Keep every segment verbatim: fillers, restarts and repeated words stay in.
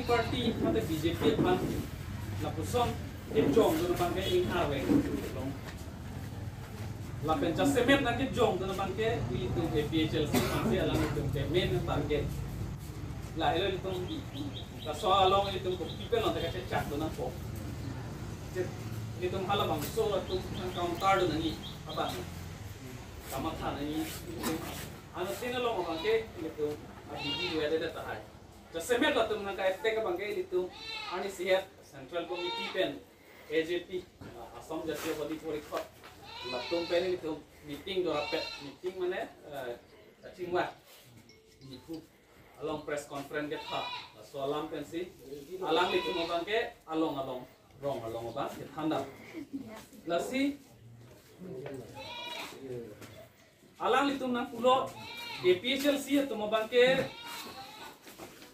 Party mate B J P aphan lapuson kejongdun abangke ing arveng long. Lapen jasemet nangkejongdun abangke ilitum A P H L C aphansi alanglitum ke main target. Lahelo ilitum laso along ilitum kopi pen long ta kachechakdun nangpo. Ilitum halabangso atum nang counter dun nangji, apa? Kamatha nangji. Ilitum anuttin along abangke ilitum abidi wedet tahai. Jasemet latum nangka-attack abangke ilitum arnisi het Central Committee pen A J P, ah, Assam Jatiya Awadi Porishad, latum pen ilitum meeting dorapet, meeting mane, eh, kachingvai, Diphu along press conference ketha, laso alam pensi alanglitum abangke along along, rong along abang kethandam. Lasi alanglitum nangpulo A P H L C atum abangke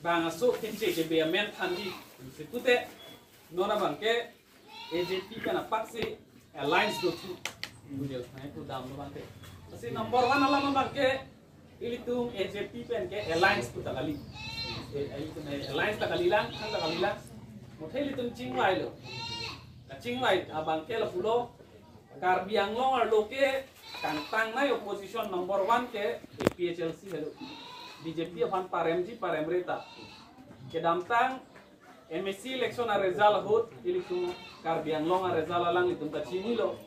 bang aso keche kebe amen thanji. Sipute non abangke A J P pen apak si alliance do thu. Budel nai pu dam lo abangke. Lasi number one alam abangke ilitum A J P pen ke alliance pu ta kali. Eh, ilitum alliance ta kalilang, than ta kalilang. Muthe ilitum chingvailo. Kachingvai abangke lapulo, Karbi Anglong arlo ke kangtangnei opposition number one ke A P H L C helo. B J P aphan paremji paremre ta. Kedamtang M A C election a-result ahut ilitum Karbi Anglong a-result alanglitum kachinilo.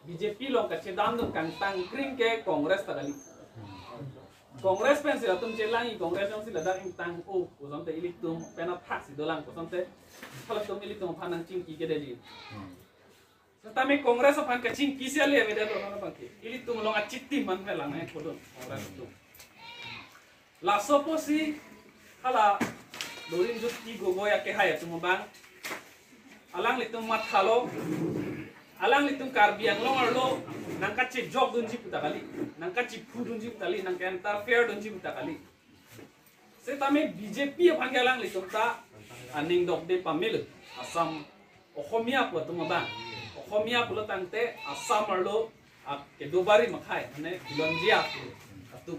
B J P along kachedandun kangtang kring ke Congress ta kali. Congress pensi latum chelangji, Congress alongsi ladak ingtang-o, kosonte ilitum pen athak si dolang, kosonte halatum ilitum aphan nangchingki kedetji. Setame Congress aphan kachingkisi ale avedetlo non abangke. Ilitum along achitim man melang eh kodon Congress atum. Laso apotsi hala Lurinjyoti Gogoi akehai atum abang alanglitum mathalo, alanglitum Karbi Anglong arlo nangkachejokdunji pu ta kali, nangkachephudunji pu ta kali, nangka-interfere dunji pu ta kali. Setame B J P aphan ke alanglitum ta aning dokde pamelo. Assam Ohomia pu atum abang, Ohomia pulo tangte Assam arlo ak kedobari makhai, mane Khilonjia atum.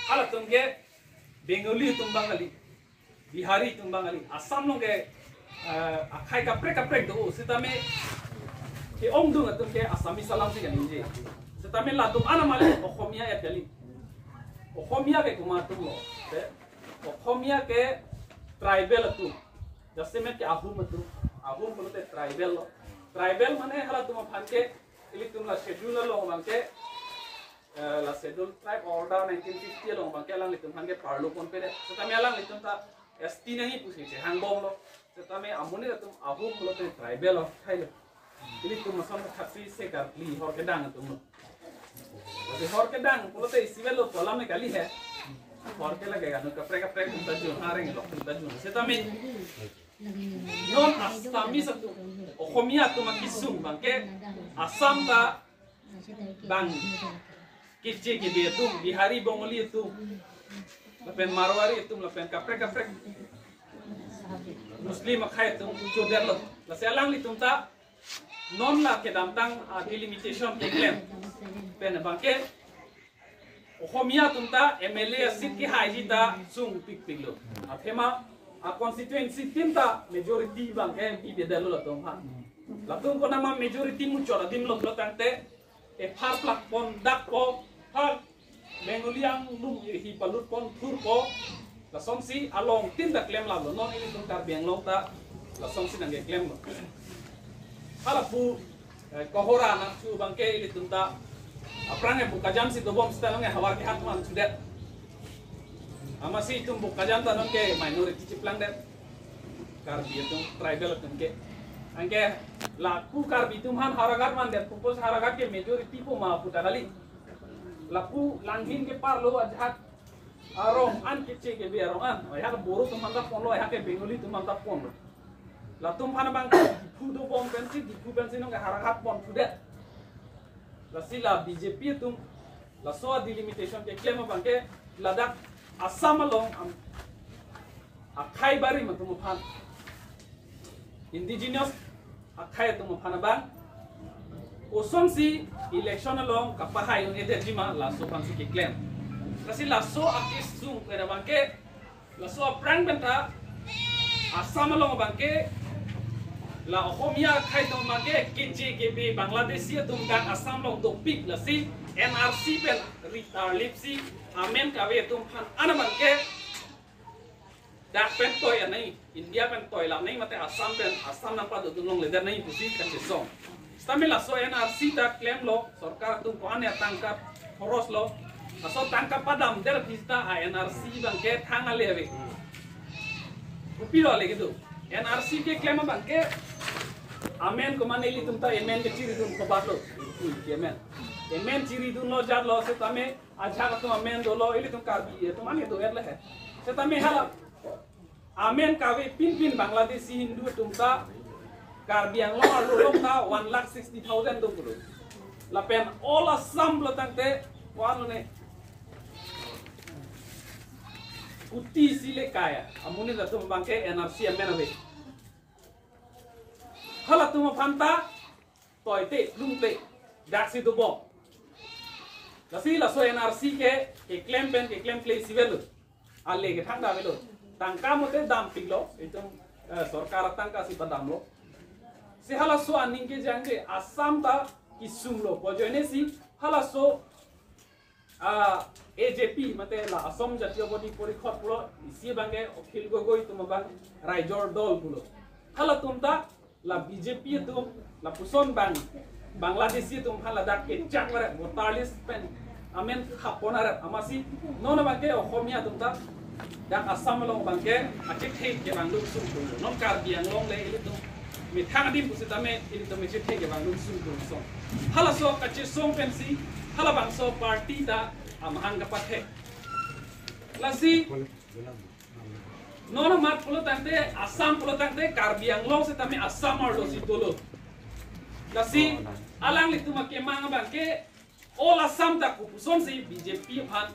Halatum ke Bengali atum abang kali, Bihari atum abang kali. Assam along ke, eh, akhai kaprek kaprek do, setame ke-ongdung atum ke Assamese alam si kaningje. Setame latum ana mali Ohomia ya kali. Ohomia ke komat atumlo? Te, Ohomia ke tribal atum. Jasemet ke Ahum atum. Ahum pulote tribal lo. Tribal mane halatum aphan ke ilitum la schedule along abangke, eh, la Scheduled Tribe Order nineteen fifty along abangke alanglitum aphan ke parlo ponpedet. Setame alanglitum ta S T nangji pusi chehangbomlo. Setame amonit atum Ahum pulote tribal lo, thailo. Ilitum ason thaksi se Karbi hor kedang atumlo. Lasi hor kedang pulote isivet lo pu alam ne kali he. Hor ke lake anu kaprek kaprek atum ta jun, areng lo atum ta jun. Setame non Assamese atum, Ohomia atum akesung abangke Assam ta bang keche kebe atum, Bihari, Bengali atum, lapen Marwari atum, lapen kaprek kaprek Muslim akhai atum chodetlo. Lasi alanglitum ta non la kedamtang, ah, delimitation keklem pen abangke Ohomia atum ta M L A a-seat kehaiji ta sungpikpiklo. Athema a-constituency tin ta majority abangke bibedetlo latum aphan. Latum konama majority muchot adim lo pulo tangte, ephar plak pon dakpo, phar Bengali anglum hi palut pon thurpo, lasonsi along tin ta klem lalo, non ilitum Karbi Anglong ta lasonsi nangkeklemlo. Halapu, eh, Kohora nangthu abangke ilitum ta aphrang e Bokajan si dobom sita nonke havar kehat man sudet. Amatsi itum Bokajan ta nonke minority chiplangdet. Karbi atum, tribal atum ke. Anke lapu Karbi atum aphan Howraghat mandet, purpose Howraghat ke majority po ma pu ta kali. Lapu Langhin ke parlo ajahak arong an keche kebe arong an. Ajahak Boro atum aphan ta ponlo, ajahak ke Bengali atum aphan ta ponlo. Latum aphan abang Diphu dobom pensi, Diphu pensi nonke Howraghat pon sudet. Lasi la B J P atum laso a-delimitation keklem abangke ladak Assam along am, akhai barim atum aphan, indigenous akhai atum aphan abang kosonsi election along kapahai un-edetji ma, laso aphansi keklem. Lasi laso akesung pen abangke laso aphrang pen ta Assam along abangke la Ohomia akhai atum abangke keche kebe Bangladeshi atum dak Assam along dopik, lasi N R C pen ri-, tarlipsi amen kave atum aphan an abangke dak pen toi an nangji, India pen toi lam nangji mate Assam pen, Assam nangpadodun longledet nangji pusi kachesong. Sitame laso N R C ta klemlo, sorkar atum ko-an atangka khoroslo, laso tangka padamdet aphi ta a N R C abangke thang ale ave. Kopilo ale kedo? N R C keklem abangke amen komat ilitum ta amen kechiridun kobatlo. Ui, ke amen. Amen chiridunlo jatlo, sitame ajahak atum amen dolo, ilitum Karbi atum an kedo-et le he. Sitame hala amen kave pinpin Bangladeshi Hindu atum ta Karbi Anglong arlo along ta one lakh sixty thousand atum pulo. Lapen all Assam pulo tangte ko-an lone kuti isi le kai amonit atum abangke N R C amen ave. Halatum aphan ta toite, plungte, daksi dobom. Lasi laso N R C ke, keklem pen, keklem kle isi avelo. Ale kethang ta avelo. Tangka mate dampiklo, itum, eh, sorkar atangka si padamlo. Si halaso aning kejang ke Assam ta kisumlo, pu ajoine si halaso, ah, A J P, mate la Assam Jatiya Awadi Porishad pulo, isi abangke Akhil Gogoi atum abang Raijor Dol pulo. Halatum ta la B J P atum, lapuson abang Bangladeshi atum aphan ladak kechak varet, voter list pen amen khap pon aret, amatsi non abangke Ohomia atum ta dak Assam along abangke achethe kevangdun sungkung. Non Karbi Anglong le ilitum methang adim pusitame ilitum achethe kevangdun sungkung song. Halaso kachesong pensi halabangso party ta amahang kapathe. Lasi non amat pulo tangte, Assam pulo tangte, Karbi Anglong sitame Assam arlo si dolo. Lasi alanglitum akemang abangke all Assam ta kopuson si B J P aphan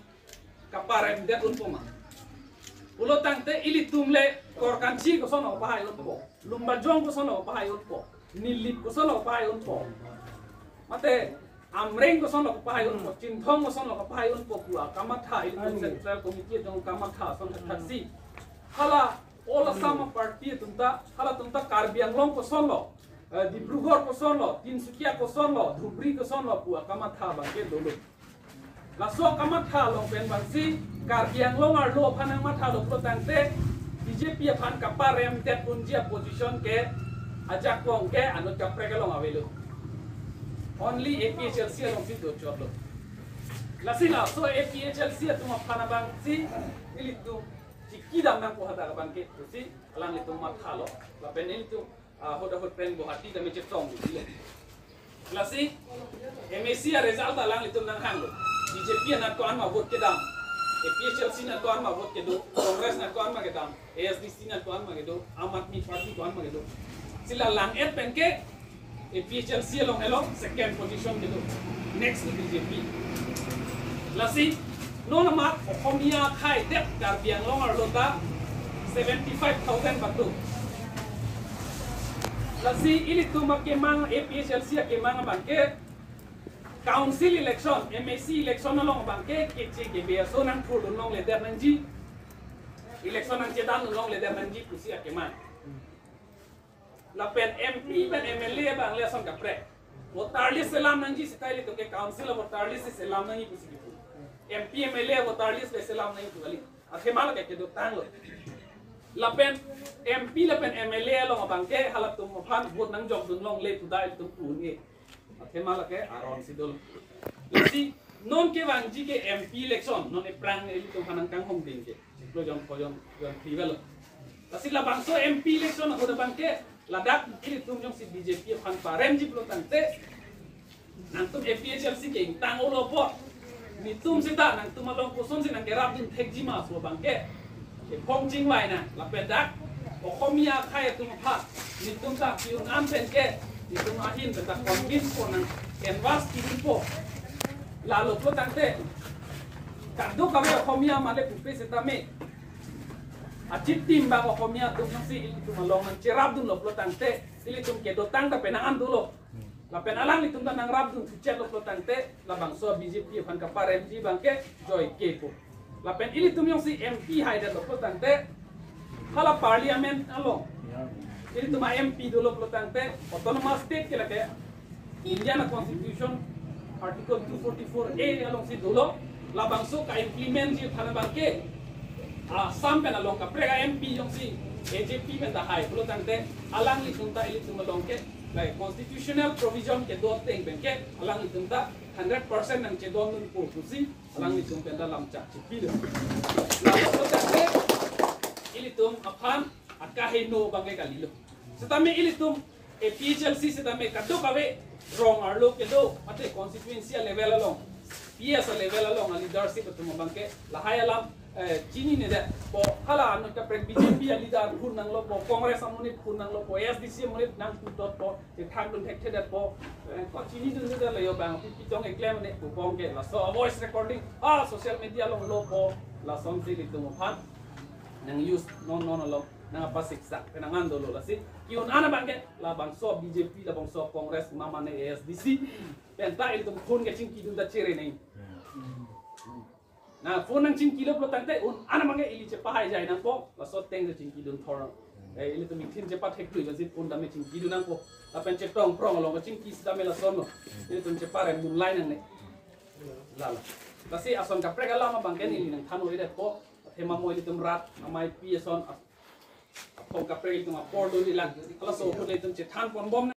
kaparemdet unpo ma pulo tangte, ilitum le Korkanchi kosonlo pahai unpo, Lumbajong kosonlo pahai unpo, Nilip kosonlo pahai unpo, mate Amreng kosonlo pahai unpo, Chinthong kosonlo pahai unpo pu akamatha ilitum Central Committee atum kamatha ason thaksi hala all Assam party atum ta, halatum ta Karbi Anglong kosonlo, eh, Dibrugarh kosonlo, Tinsukia kosonlo, Dhubri kosonlo pu akamatha abangke dolo. Laso akamatha along pen abangsi Karbi Anglong arlo aphan nangmathalo pulo tangte, B J P aphan kaparemdet unji aposition ke ajakong ke anut kaprek along avelo. Only A P H L C alongsi dochotlo. Lasi laso A P H L C atum aphan abangsi ilitum chikidam nangpo hadak abangke pusi alanglitum mathalo. Lapen ilitum, ah, ahut ahut pen Guwahati tame chetong dilo. Lasi M A C aresult alanglitum nanghanglo. B J P anat ko-an ma vote kedam, A P H L C anat ko-an ma vote kedo, Congress anat ko-an ma kedam, A S D C anat ko-an ma kedo, Aam Aadmi Party ko-an ma kedo. Si la lang-et pen ke A P H L C along helo second position kedo, next to B J P. Lasi non amat Ohomia akhai det Karbi Anglong arlo ta seventy five thousand batu. Lasi ilitum akemang, A P H L C akemang abangke council election, M A C election along abangke keche kebe aso nangthurdun longledet nangji, election nangchedandun longledet nangji pusi akemang. Lapen M P pen M L A abang le ason kaprek. Voter list selam nangji seta ilitum ke council a voter list selam nangji pusi kipu. M P M L A voter list le selam nangji pu kali. Athema lake kedotanglo. Lapen M P lapen M L A along abangke halatum aphan vote nangjokdun longle pu ta ilitum pu un-e. Athema lake aron si dolo. Lasi non kevangji ke M P election, non ephrang ilitum aphan nangkanghongding ke. Lo jon ko jon jon phli avelo. Lasi labangso M P election ahut abangke ladak ilitum jongsi B J P aphan paremji pulo tangte, nangtum A P H L C ke ingtang olo apot, netum seta nangtum along kosonsi nangkerapdun thekji ma pu abangke kephong chingvai nang. Lapen dak Ohomia akhai atum aphan netum ta pi-un an pen ke netum ahin pen ta convince po, nang canvass pi-unpo. Lalo pulo tangte kadokave Ohomia male pupe setame achitim bang Ohomia atum nangsi ilitum along nangcherapdunlo pulo tangte ilitum kedotang ta penang an dolo. Lapen alanglitum ta nangrapdun thuchotlo pulo tangte labangso B J P aphan kaparemji abangke joike po. Lapen ilitum jongsi M P haidetlo pulo tangte Hala parliament along ilitum a-M P dolo pulo tangte, autonomous state ke lake Indian constitution article two forty-four A alongsi dolo. Labangso ka-implement ji thana abangke Assam pen along kaprek a-M P jongsi A J P pen ta hai pulo tangte, alanglitum ta ilitum along ke, like, constitutional provision kedo ateng pen ke alanglitum ta hundred percent nangchedondunpo pusi alanglitum pen ta lamchak chipilo. Laso tangte ilitum aphan akaheno abangke kalilo. Setame ilitum A P H L C setame kadokave rong arlo kedo, mate constituency a-level along, P S a-level along a-leadership atum abangke lahai alam, eh, chininedet po. Hala anut kaprek B J P a-leader phun nanglopo, Congress amonit phun nanglopo, A S D C amonit nangphundotpo, chethakdun thekthedetpo, eh, ko chinidundedet lo, yo bang pi pitong eklem ne pu abangke laso a-voice recording a-social media along lopo. Lasonsi ilitum aphan nang-use non non along nangpasiksak pen nang-an dolo. Lasi ke-un an abangke labangso B J P, labangso Congress, ma mane A S D C pen ta ilitum phun kachingkidun ta chere nang. Na phun nangchingkilo pulo tangte un an abangke ili chepahai jai nangpo, laso ateng chingkidun thor. Eh, ilitum ingthin chepathek lui basi phun tame chingkidun nangpo. Lapen chetong prong along kachingki setame lasonlo. Ilitum cheparem munlai nangne. Lalo. Lasi ason kaprek alam abangke ili nangthanlo-edetpo. Athema mo ilitum rat amei pi ason, aphong kaprek ilitum apor dun-ilang. Halaso ahut ilitum chethanponbom